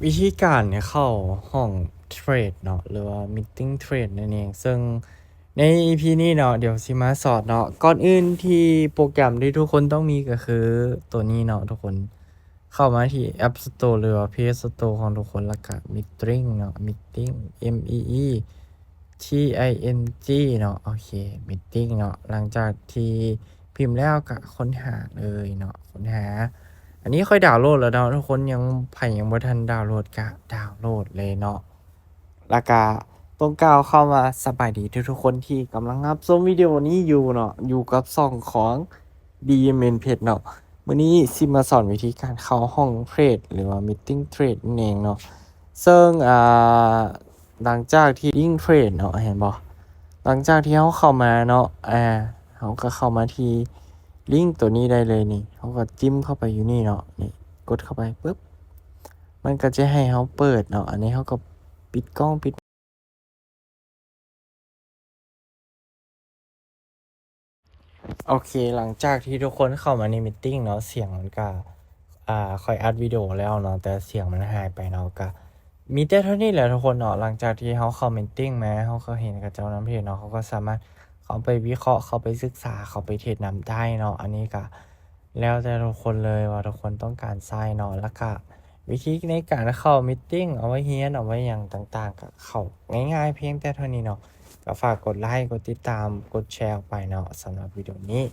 ວິທີການເຂົ້າຫ້ອງເທຣດເນາະ ຫຼືວ່າ meeting trade ນັ້ນເອງ. ເຊິ່ງໃນ ອີພີ ນີ້ເນາະ ດຽວຊິມາສອນເນາະ. ກ່ອນອື່ນທີ່ໂປຣແກຣມທີ່ທຸກຄົນຕ້ອງມີກໍຄືໂຕນີ້ເນາະທຸກຄົນ. ເຂົ້າມາທີ່ App Store ຫຼືວ່າ Play Store ຂອງທຸກຄົນ ແລ້ວກະ Meeting ເນາະ Meeting M E E T I N G ເນາະ. ໂອເຄ Meeting ເນາະ. ຫຼັງຈາກທີ່ພິມແລ້ວກະຄົ້ນຫາເລີຍເນາະ ຄົ້ນຫາ. ອັນນີ້ຂ້ອຍດາວໂຫຼດແລ້ວເນາະທຸກຄົນ. ຍັງ ໃຜຍັງບໍ່ທັນດາວໂຫຼດກະດາວໂຫຼດເລີຍເນາະ. ແລ້ວກະຕ້ອງກ່າວຄຳວ່າສະບາຍດີທຸກໆຄົນທີ່ກຳລັງຮັບຊົມວິດີໂອນີ້ຢູ່ເນາະ. ຢູ່ກັບຊ່ອງຂອງ ດີເອັມເອັນ ເພຈ ເນາະ. ມື້ນີ້ຊິມາສອນວິທີການເຂົ້າຫ້ອງເທຣດ ຫຼືວ່າ Meeting Trade ນັ້ນເອງເນາະ. ເຊິ່ງ ອ່າ ຫຼັງຈາກທີ່ລິ້ງເທຣດເນາະ ເຫັນບໍ່? ຫຼັງຈາກທີ່ເຮົາເຂົ້າມາເນາະ ອ່າ ເຮົາກໍເຂົ້າມາທີ່ລິ້ງໂຕນີ້ໄດ້ເລີຍນີ້. ເຮົາກໍຈິ້ມເຂົ້າໄປຢູ່ນີ້ເນາະ ນີ້ ກົດເຂົ້າໄປປຶບ ມັນກໍຈະໃຫ້ເຮົາເປີດເນາະ. ອັນນີ້ເຮົາກໍປິດກ້ອງ ປິດ ໂອເຄ ຫຼັງຈາກທີ່ທຸກຄົນເຂົ້າມາໃນ Meeting ເນາະ ສຽງມັນກະ ອ່າ ຂ້ອຍອັດວິດີໂອແລ້ວເນາະ ແຕ່ສຽງມັນຫາຍໄປເນາະ. ກະມີແຕ່ເທົ່ານີ້ແຫຼະທຸກຄົນເນາະ. ຫຼັງຈາກທີ່ເຮົາເຂົ້າ Meeting ມາ ເຮົາກໍເຫັນເຂົາເຈົ້ານຳເທຣດເນາະ ເຮົາກໍສາມາດເຂົ້າໄປວິເຄາະ ເຂົ້າໄປສຶກສາ ເຂົ້າໄປເທຣດນຳໄດ້ເນາະ. ອັນນີ້ກະ ແລ້ວແຕ່ທຸກຄົນເລີຍວ່າທຸກຄົນຕ້ອງການໃຊ້ເນາະ. ແລ້ວກະວິທີໃນການເຂົ້າ Meeting ເອົາໄວ້ຮຽນ ເອົາໄວ້ຫຍັງຕ່າງໆ ກະເຂົ້າງ່າຍໆ ພຽງແຕ່ເທົ່ານີ້ເນາະ. ກະຝາກກົດໄລ ກົດຕິດຕາມ ກົດແຊອອກໄປເນາະ. ສຳລັບວິດີໂອນີ້